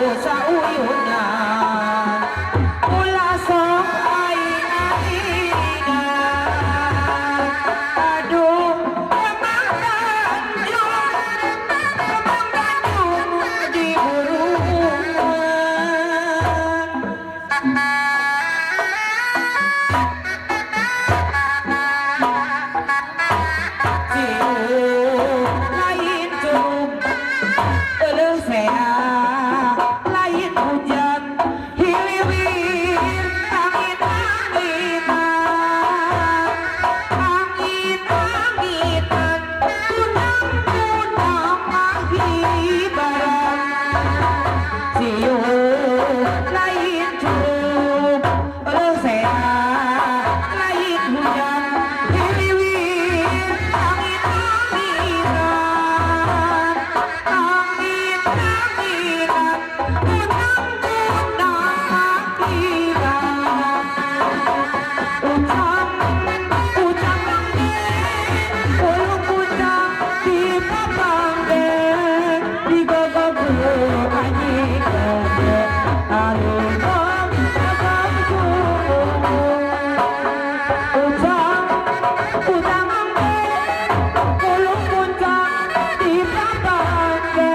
Sauyunan ulah sok aing-aingan. Aduh, Kembang Tanjung, Kembang Tanjung di burungan. Siung lain curug, euleuh sea lain hujan, hiliwir angin-anginan, angin-anginan, kunang-kunang mahibaran. Siung lain curug, euleuh sea lain hujan, hiliwir angin-anginan, angin-anginan, kunang-kunang mahibaran. Ucang, ucang mangge, ulung kuncang di papangge, di gogogo anjing gede, arunong abang. Ucang, ucang mangge, ulung kuncang di papangge,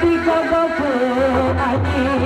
di gogogo anjing.